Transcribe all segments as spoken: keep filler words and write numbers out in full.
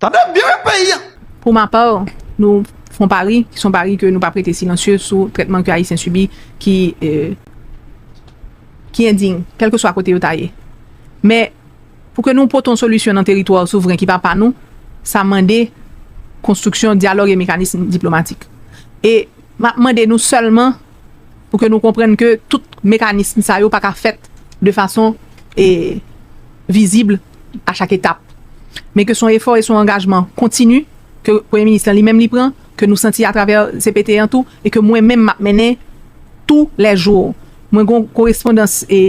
Tande byen wi peyi a. Pou ma pa, nou fè yon pari, ki se yon pari ke nou p ap rete silansye sou trètman ke Ayisyen sibi, ki, euh, ki endiy, kèlkeswa kote yo ta ye. Men, pou ke nou pote yon solisyon nan teritwa souvren ki pa pa nou, sa mande konstriksyon dyalòg e mekanism diplomatik. E m ap mande nou sèlman pou ke nou konprann ke tout mekanism sa yo pa ka fèt de fason e vizib a chak etap. Men ke se yon efò e se yon angajman kontini ke Premye Minis lan li menm li pran, ke nou santi atravè C P T an tou, e ke mwen menm m ap mennen tou lè jou. Mwen gen yon korespondans e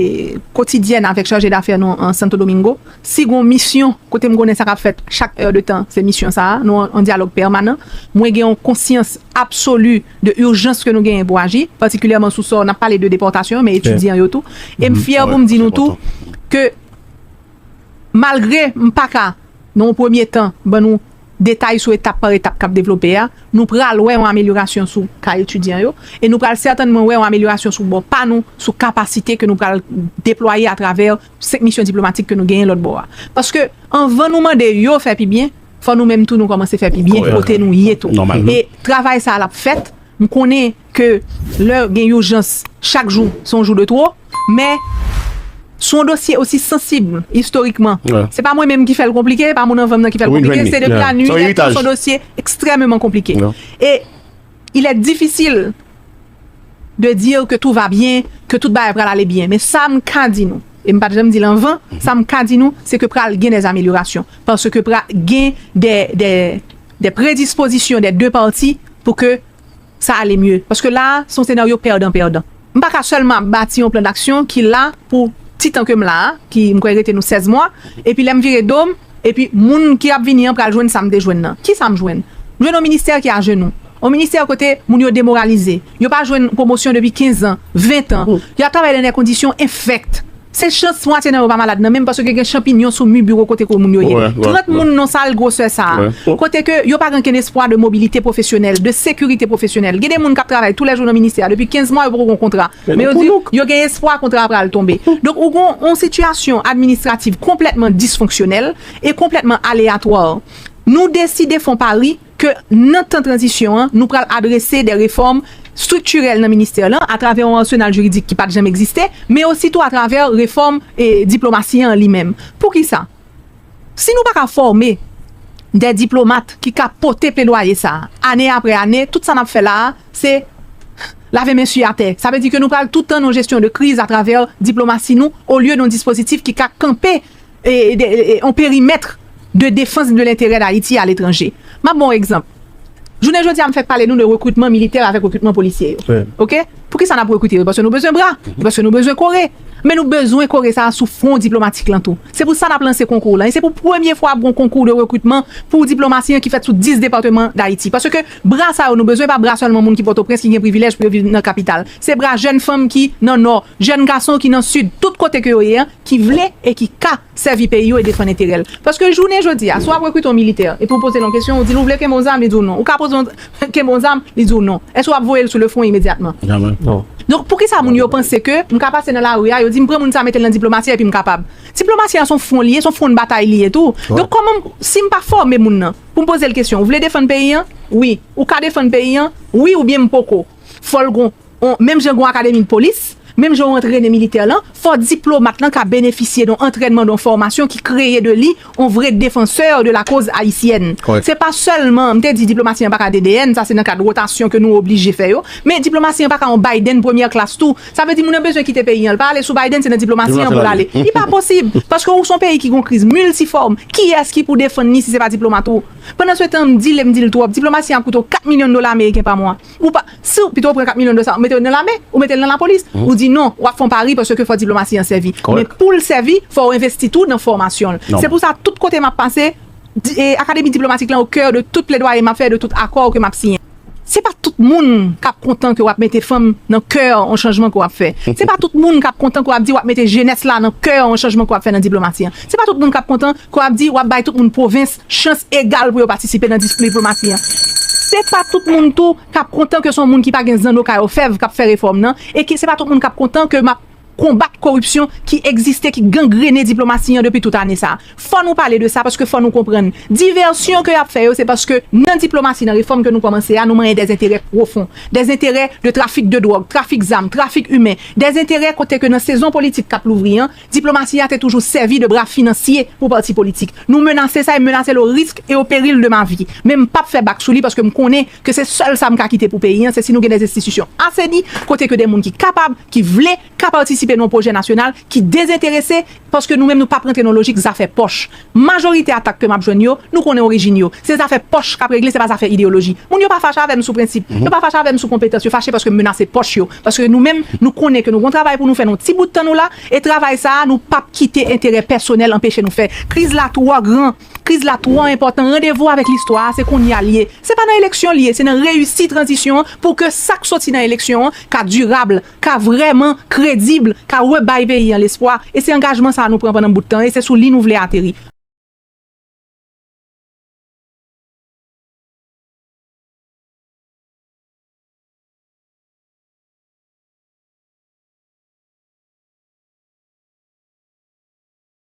kotidyèn avèk chaje dafè nou an Santo Domingo. Si gen yon misyon kote m konnen sa k ap fèt chak è de tan, se misyon sa a, nou an, an dyalòg pèmanan. Mwen gen yon konsyans absoli de ijans ke nou genyen pou aji, patikilyèman sou sa, n ap pale de depòtasyon, men etidyan yo tou. E m fyè pou m di nou tou ke malgre m pa ka, nan yon premye tan, ban nou detay sou etap pa etap k ap devlope a, nou pral wè yon amelyorasyon sou ka etidyan yo, e nou pral sètènman wè yon amelyorasyon sou bò pa nou, sou kapasite ke nou pral deplwaye atravè senk misyon diplomatik ke nou genyen lòt bò a. Paske anvan nou mande yo fè pi byen, fò nou menm tou nou kòmanse fè pi byen kote nou ye tou. E travay sa a l ap fèt, m konnen ke lè gen ijans, chak jou se yon jou de twò, men sou yon dosye osi sansib istorikman, se pa mwen menm ki fè l konplike, pa moun anvan m nan ki fè l konplike, se depi la nuit des temps, se yon dosye ekstrèmeman konplike. E il est difficile de dire que tout va bien, que tout bagay pral ale byen. Men sa m ka di nou, e m pa t janm di l anvan, sa m ka di nou, se ke pral gen des améliorations. Paske pral gen des, des, des prédispositions des deux parties pou ke sa ale mye. Paske la a, se yon senaryo pèdan pèdan. M pa ka sèlman ap bati yon plan d'action ki la pou ti tan ke m la a, ki m kwè rete nou sèz mwa, epi lè m vire do m, epi moun ki ap vini an pral jwenn sa m te jwenn nan. Kisa m jwenn? M jwenn yon ministè ki ajenou. Yon ministè kote moun yo demoralize. Yo pa jwenn pwomosyon depi kenz an, ven tan. Y ap travay dans des conditions infectes. Se chans mwatye nan yo pa malad nan menm paske gen chanpinyon sou mi biwo kote ke moun yo ye. Trant moun nan sal gwosè sa a. Kote ke yo pa gen okenn espwa de mobilite pwofesyonèl, de sekirite pwofesyonèl. Gen de moun k ap travay tou lè jou nan ministè a depi kenz mwa, yo poko gen kontra. Men yo di yo gen espwa kontra a pral tonbe. Donk ou gen yon sitiyasyon administrativ konplètman disfonksyonèl e konplètman aleyatwa. Nou deside fè yon pari ke nan tan tranzisyon an, nou pral adrese de refòm striktirèl nan ministè lan atravè yon arsenal jiridik ki pa t janm egziste, men ositou atravè refòm e diplomasi an li menm. Poukisa? Si nou pa ka fòme de diplomat ki ka pote pledwaye sa a, ane apre ane, tout sa n ap fè la a, se lave men sou atè. Sa vle di ke nou pral tout tan nan yon jesyon de kriz atravè diplomasi nou, olye nan yon dispozitif ki ka kanpe e, de, e, yon perimèt de defans de lenterè d Ayiti aletranje. M ap ba w yon egzanp. Jounen jodi a, m fèk pale nou de rekritman militè avèk rekritman polisye yo. Oke? Poukisa n ap rekrite yo? Paske nou bezwen bra, paske nou bezwen kore. Men nou bezwen kore sa a sou fwon diplomatik lan tou. Se pou sa n ap lanse konkou lan. E se pou premye fwa ap gen yon konkou de rekritman pou diplomasi an ki fèt sou dis depatman d Ayiti. Paske bra sa yo nou bezwen, pa bra sèlman moun ki Pòtoprens ki gen privilèj pou yo viv nan kapital. Se bra jèn fanm ki nan Nò, jèn gason ki nan Sid, tout kote ke yo ye an, ki vle e ki ka sèvi peyi yo e defann enterè l. Paske jounen jodi a, si w ap rekrite yon militè, epi w poze l yon kesyon, ou di l ou vle kenbe yon zam, li di w non. Ou ka poze yon kenbe yon zam, li di w non. Èske w ap voye l sou le fwon imedyatman? Donk, poukisa moun yo panse ke m ka pase nan lari a, yo di m pran moun sa mete l nan diplomasi epi m kapab? Diplomasi a se yon fwon li ye, se yon fwon de batay li ye tou. Donk, kòman m, si m pa fòme moun nan, pou m poze l kesyon, ou vle defann peyi an? Wi. Ou ka defann peyi an? Wi oubyen m poko. Fò l gon, on, menm jan gon akademi de polis, menm jan w antrene militè lan, fò diplomat lan ka benefisye de yon antrènman, de yon fòmasyon ki kreye de li yon vre defansè de la cause haïtienne. Se pa sèlman, m te di diplomasi an pa ka D D N, sa se nan kad wotasyon ke nou oblije fè yo, men diplomasi an pa ka yon Biden premyè klas tou. Sa vle di moun nan bezwen kite peyi an, l pa ale sou Biden, se nan diplomasi an pou l ale. Li pa posib, paske ou se yon peyi ki gon kriz miltifòm. Kiyès ki pou defann li si se pa diplomat ou? Pandan se tan, m di l e m di l twòp, diplomasi an ap koute w kat milyon dola ameriken pa mwa. Ou pa, si w pito w pran kat milyon dola sa, ou mete l nan lame, ou mete l nan lapolis. Ou di non, w ap fè yon pari paske fò diplomasi an sèvi. Men pou l sèvi, fò w envesti tou nan fòmasyon l. Se pou sa, tout kote m ap pase, di, e, akademi diplomatik lan o kè de tout pledwaye m ap fè, de tout akò ke m ap siyen. Se pa tout moun k ap kontan ke w ap mete fanm nan kè yon chanjman ke w ap fè. Se pa tout moun k ap kontan ke w ap di w ap mete jenès la nan kè yon chanjman ke w ap fè nan diplomasi an. Se pa tout moun k ap kontan ke w ap di w ap bay tout moun pwovens chans egal pou yo patisipe nan dis-, diplomasi an. Se pa tout moun tou k ap kontan ke se yon moun ki pa gen zanno kay òfèv k ap fè refòm nan, e ki se pa tout moun k ap kontan ke m ap konbat koripsyon ki egziste, ki gangrene diplomasi an depi tout ane sa a. Fò nou pale de sa, paske fò nou konprann. Divèsyon ke y ap fè yo, se paske nan diplomasi, nan refòm ke nou kòmanse a, nou manyen dèzenterè pwofon. Dèzenterè de trafik de dwòg, trafik zam, trafik imen. Dèzenterè kote ke nan sezon politik k ap louvri an, diplomasi a te toujou sèvi de bra finansye pou pati politik. Nou menase sa, e menase l o risk e o peril de ma vi. Men m p ap fè bak sou li, paske m konnen ke se sèl sa m ka kite pou peyi an, se si nou gen dèzenstitisyon aseni, kote ke de moun ki kapab, ki vle, ka patisipe nan yon pwojè nasyonal ki dezenterese, paske nou menm nou p ap rantre nan lojik zafè pòch. Majorite atak ke m ap jwenn yo, nou konnen orijin yo. Se zafè pòch k ap regle, se pa zafè ideyoloji. Moun yo pa fache avè m sou prensip, yo pa fache avè m sou konpetans, yo fache paske m menase pòch yo. Paske nou menm, nou konnen ke nou gon travay pou nou fè nan yon ti bout tan nou la, e travay sa a, nou p ap kite enterè pèsonèl anpeche nou fè. Kriz la twò gran, kriz la twò enpòtan. Randevou avèk listwa a, se kounye a l ye. Se pa nan eleksyon l ye, se nan reyisi tranzisyon an pou ke sa k soti nan eleksyon an ka dirab, ka vrèman kredib, ka rebay peyi an lespwa. E se angajman sa a nou pran pandan bout tan, e se sou li nou vle ateri.